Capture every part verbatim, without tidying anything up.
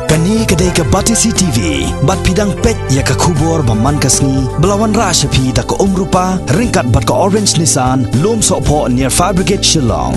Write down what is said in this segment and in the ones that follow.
Kane ka dei ka Batesi T V, bad phi dang peit ïa ka khubor ba man ka sngi, ba la wanrah sha phi da ka Umrupa, ryngkat bad ka Orange Nissan, Lum Sohphoh near Fire Brigade Shillong.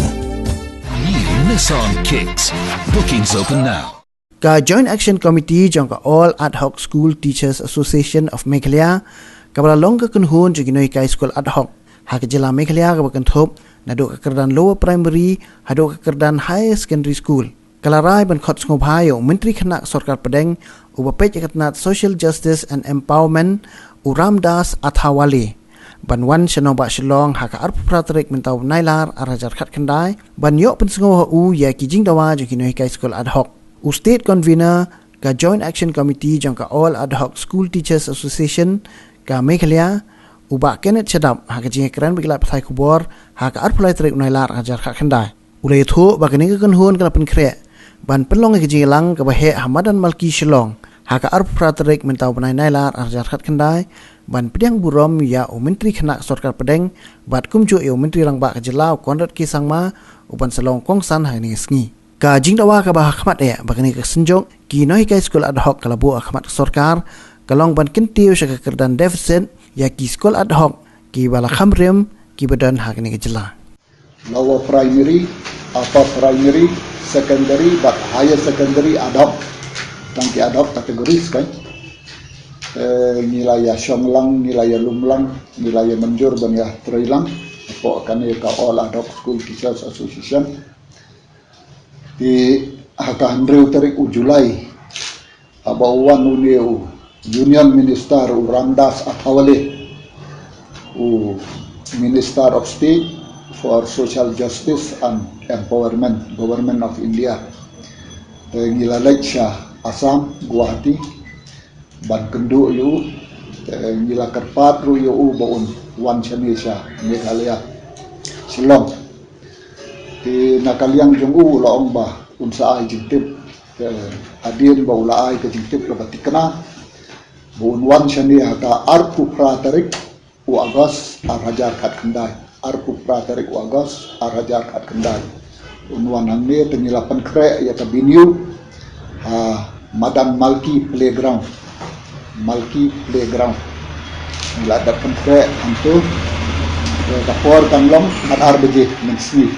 New Nissan Kicks. Bookings open now. Ka Joint Action Committee jong ka All Ad Hoc School Teachers Association of Meghalaya, kaba la long ka kynhun jong ki nonghikai skul ad hoc ha ka jylla Meghalaya kaba kynthup naduh ka kyrdan lower primary haduh ka kyrdan higher secondary school, ka la rai ban khot sngewbha ïa u Myntri Khynnah Sorkar Pdeng uba peit ïa ka tnat Social Justice and Empowerment, u Ramdas Athawale, ban wan sha Nongbah Shillong ha ka arphew phra tarik mynta u Nailar ar hajar khatkhyndai, ban ïoh pynsngew ha u ïa ki jingdawa jong ki nonghikai skul ad hoc. U State Convener ka Joint Action Committee jong ka All Ad Hoc School Teachers Association ka Meghalaya, u Bah Kenneth Shadap, ha ka jingïakren bad ki lad pathai khubor ha ka arphew lai tarik u Nailar ar hajar khatkhyndai, u la ïathuh ba kane ka kynhun ka la pynkhreh ban pynlong ïa ka jingïalang kaba heh ha Madan Malki Shillong ha ka arphew phra tarik mynta u bnai Nailar ar hajar khatkhyndai, ban pdiang burom ïa u Myntri Khynnah Sorkar Pdeng bad kumjuh ïa u Myntri Rangbah ka jylla u Conrad K Sangma, u ban sa long kongsan ha kane ka sngi. Ka jingdawa kaba ha khmat eh ba kane ka synjuk ki nonghikai skul ad hoc ka la buh ha khmat ka sorkar, ka long ban kyntiew sha ka kyrdan deficit ïa ki skul ad hoc kiba la kham rim kiba don ha kane ka jylla. Lower primary, upper primary, secondary bad higher secondary ad hoc. Tang ki ad hoc categories kan. Eh, ngi la ïa shong lang, ngi la ïa lum lang, ngi la ïa mynjur ban ïa trei lang. Hapoh kane ka All Ad Hoc School Teachers Association. Te ha ka hynriew tarik u July, haba u wan une u Union Minister u Ramdas Athawale, u Minister of State for Social Justice and Empowerment, Government of India. Te ngi la leit sha Assam, Guwahati, ban kynduh ïa u, te ngi la kyrpad ruh ïa u ba un wan shane sha Meghalaya, Shillong. Te na ka liang jong u la ong ba un sa ai jingtip. Te hadien ba u la ai ka jingtip la ba thikna ba un wan shane ha ka arphew phra tarik u August ar hajar khatkhyndai. Arphew phra tarik u August ar hajar khatkhyndai. Un wan hangne te ngi la pynkhreh ïa ka venue ha Madan Malki Playground. Malki Playground. Ngi la dep pynkhreh hangto. Te ka por kan long khatar baje mynsngi.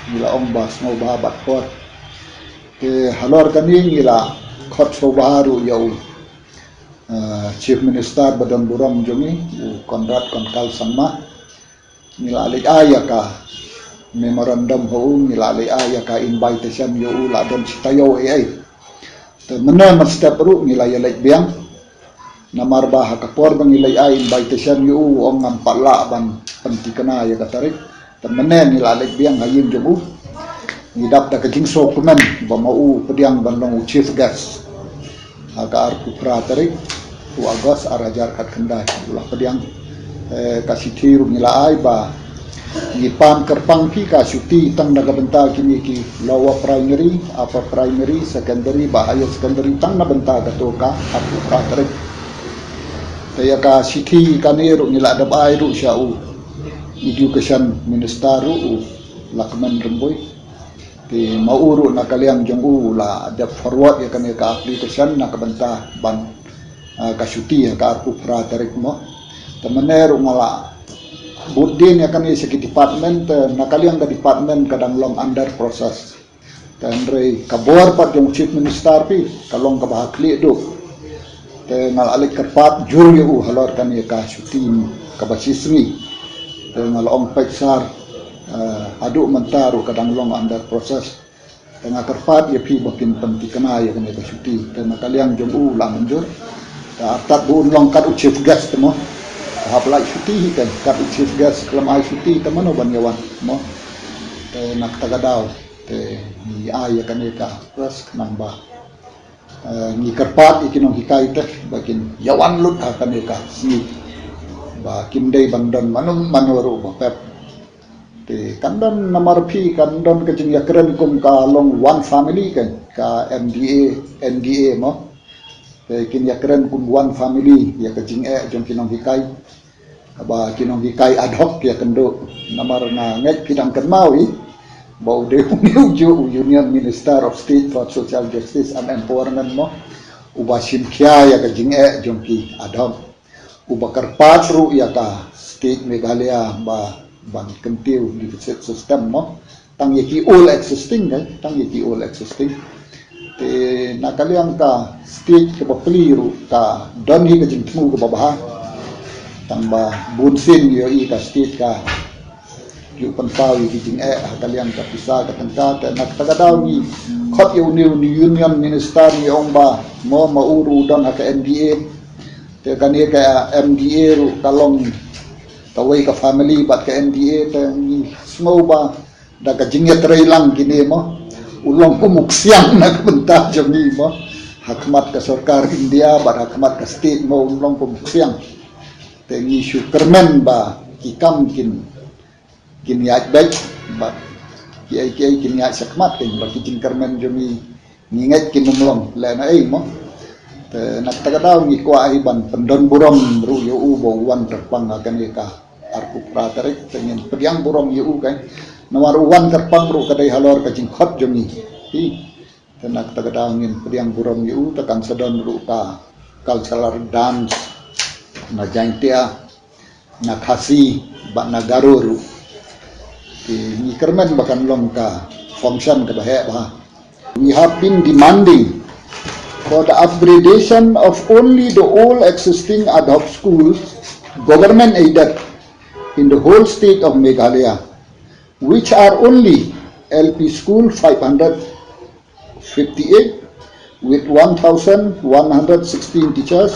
Ngi la ong ba sngewbha bad por. Te halor kane ngi la khot sngewbha ruh ïa u, eh, Chief Minister ba don burom jong ngi, u Conrad K Sangma. Ngi la leit ai ïa ka memorandum ha u, ngi la leit ai ïa ka invitation ïa u, la don shi taïew ei ei. Te mynne mynstep ruh ngi la ïa leit biang. Namar ba ha ka por ba ngi leit ai invitation ïa u, u ong ngam pat lah ban pynthikna ïa ka tarik. Te mynne ngi la leit biang ha ïing jong u. Ngi dap da ka jingsngewkmen ba ma u pdiang ban long u chief guest ha ka arphew phra tarik u August ar hajar khatkhyndai. U la pdiang, eh, ka shithi ruh ngi la ai ba ngi pan kyrpang phi ka shuti tang na ka bynta kine ki lower primary, upper primary, secondary bad higher secondary tang na bynta kato ka arphew phra tarik. Te ïa ka shithi kane ruh ngi la dep ai ruh sha u Education Minister ruh u Lahkmen Rymbui. Te ma u ruh na ka liang jong u la dep forward ïa kane ka application na ka bynta ban, ah, ka shuti ha ka arphew phra tarik mo. Te mynne ruh nga la bud dien ïa kane sha ki department, te na ka liang ka department ka dang long under process. Te hynrei ka bor pat jong u Chief Minister phi ka long kaba ha khlieh duh. Te nga la leit kyrpad jur ïa u halor kane ka shuti kaba shi sngi. Te nga la ong peit sir, eh, haduh mynta ruh ka dang long under process. Te nga kyrpad ïa phi ba phin pynthikna ïa kane ka shuti. Te na ka liang jong u la mynjur. Te artat ba un long kat u chief guest te mo. Hap lait shuti hi te kat u chief guest khlem ai shuti te mano ban ïa wan mo. Te na kata ka daw te ngi ai ïa kane ka request khnang ba, eh, ngi kyrpad ïa ki nonghikai te ba kin ïa wan lut ha kane ka sngi. Ba kim dei ban don mano mano ruh ba pep. Te kan don namar phi kan don ka jingïakren kum ka long one family kan, ka M D A, N D A mo. Te kin ïakren kum one family ïa ka jingeh jong ki nonghikai. Kaba ki nonghikai ad hoc ïakynduh. Namar nga ngeit phi dang kynmaw hi. Ba u dei u ne u ju u Union Minister of State for Social Justice and Empowerment mo, uba shim khia ïa ka jingeh jong ki ad hoc, uba kyrpad ruh ïa ka state Meghalaya ba ban kyntiew deficit system mo, tang ïa ki old existing, eh, tang ïa ki old existing. Te na ka liang ka state kaba pli ruh ka don hi ka jingthmu kaba bha. Tang ba bun sien ïohi ka state ka ju pynpaw ïa ki jingeh ha ka liang ka pisa ka tyngka, te na kata ka daw ngi khot ïa une u Union Minister, ngi ong ba mo, ma u ruh u don ha ka M D A. Te kane ka M D A ruh ka long kawei ka family bad ka M D A, te ngi sngew ba da ka jingïatreilang kine mo, u long kum u ksiang na ka bynta jong ngi mo, ha khmat ka sorkar India bad ha khmat ka state mo, u long kum u ksiang. Te ngi shu kyrmen ba ki kam kin, kin ïaid beit, bad kiei kiei kin ïaid shakhmat, keiñ ba ki jingkyrmen jong ngi, ngi ngeit kin ym long lehnohei mo. Te na kata ka daw ngi kwah hi ban pyndon burom ruh ïa u ba u wan kyrpang ha kane ka arphew phra tarik, te ngin pdiang burom ïa u, keiñ namar u wan kyrpang ruh ka dei halor ka jingkhot jong ngi. Hi. Te na kata ka daw ngin pdiang burom ïa u, te kan sa don ruh ka cultural dance na Jaiñtia, na Khasi bad na Garo ruh. Te ngi kyrmen ba kan long ka function kaba heh bha. We have been demanding for the upgradation of only the old existing ad hoc schools, government aided, in the whole state of Meghalaya, which are only L P school five hundred fifty-eight with one thousand one hundred sixteen teachers,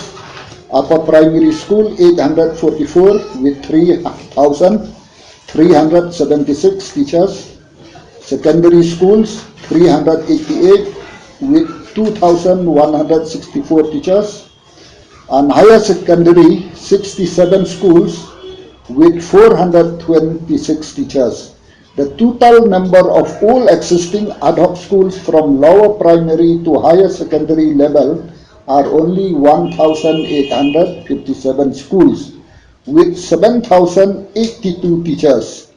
upper primary school eight hundred forty-four with three thousand three hundred seventy-six teachers, secondary schools three hundred eighty-eight with two thousand one hundred sixty-four teachers, and higher secondary sixty-seven schools with four hundred twenty-six teachers. The total number of all existing ad hoc schools from lower primary to higher secondary level are only one thousand eight hundred fifty-seven schools with seven thousand eighty-two teachers.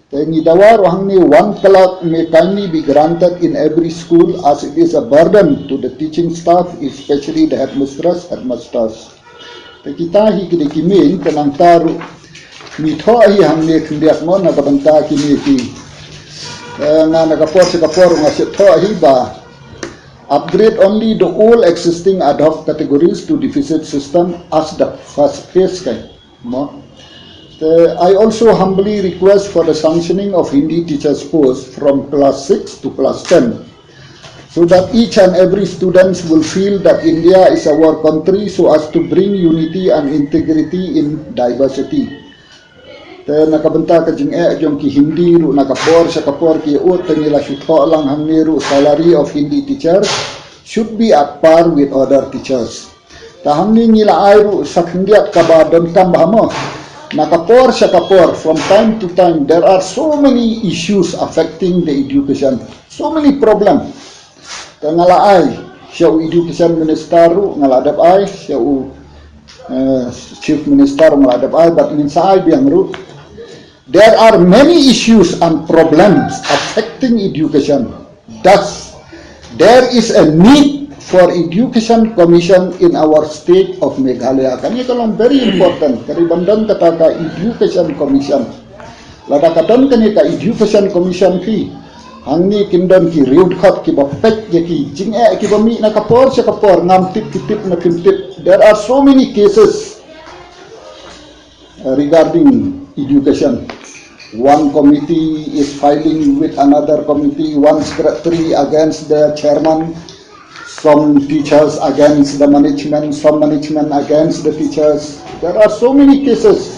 Te ngi dawa ruh hangne, one clerk may kindly be granted in every school as it is a burden to the teaching staff, especially the headmistress, headmasters. Te kita hi ki dei ki main, te nangta ruh ngi thoh hi hangne khyndiat mo na ka bynta kine ki. Eh, nga na ka por sha ka por nga shu thoh hi ba upgrade only the all existing ad hoc categories to deficit system as the first phase, keiñ mo. Te, I also humbly request for the sanctioning of Hindi teachers post from class six to class ten, so that each and every student will feel that India is our country, so as to bring unity and integrity in diversity. Te na ka bynta ka jingeh jong ki Hindi ruh, na ka por sha ka por ki ïa ud, te ngi la shu thoh lang hangne ruh, salary of Hindi teacher should be at par with other teachers. Te hangne ngi la ai ruh sa khyndiat kaba donkam bha mo. Na ka por sha ka por, from time to time, there are so many issues affecting the education. So many problems. Te nga la ai sha u education minister ruh, nga la dep ai sha u, eh, chief minister, nga la dep ai, bad ngin sa ai biang ruh. There are many issues and problems affecting education. Thus, there is a need for education commission in our state of Meghalaya. Kane ka long very important. Ka dei ban don kata ka education commission. Lada ka don kane ka education commission hi, hangne kin don ki riewdkhot kiba peit ïa ki jingeh kiba mih na ka por sha ka por, ngam tip ki tip ne phim tip. There are so many cases uh, regarding education. One committee is fighting with another committee, one secretary against the chairman, some teachers against the management, some management against the teachers. There are so many cases.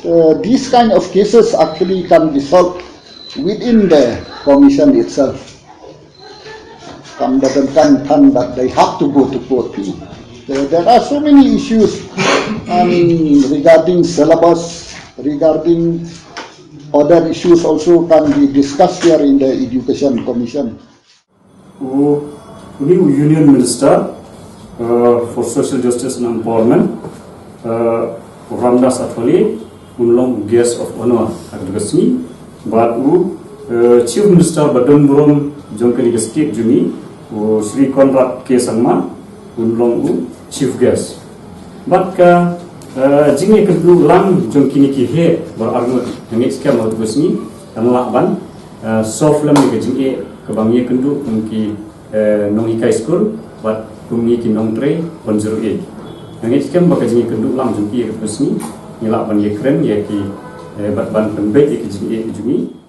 Uh, these kind of cases actually can be solved within the commission itself. Kam da donkam than that they have to go to court. There, there are so many issues, and regarding syllabus, regarding other issues also can be discussed here in the Education Commission. U, uni u Union Minister, uh, for Social Justice and Empowerment, uh, Ramdas Atwale, un long guest of honor ha kane ka sngi, bad u Uh, Chief Minister ba don burom jong kane ka state jong ngi, u Shri Conrad K Sangma, un long u Chief Guest. Bad ka uh, jingïakynduh lang jong kine ki heh baroh arngut, nga ngeit skhem ba ha kane ka sngi kan lah ban uh, solve lem ïa ka jingeh kaba ngi ïakynduh kum ki uh, nonghikai skul bad kum ngi ki nongtrei one zero eight. Nga ngeit skhem ba ka jingïakynduh lang jong ki ha kane ka sngi ngi lah ban ïakren ïa ki uh, bad ban pynbeit ïa ki jingeh jong ngi.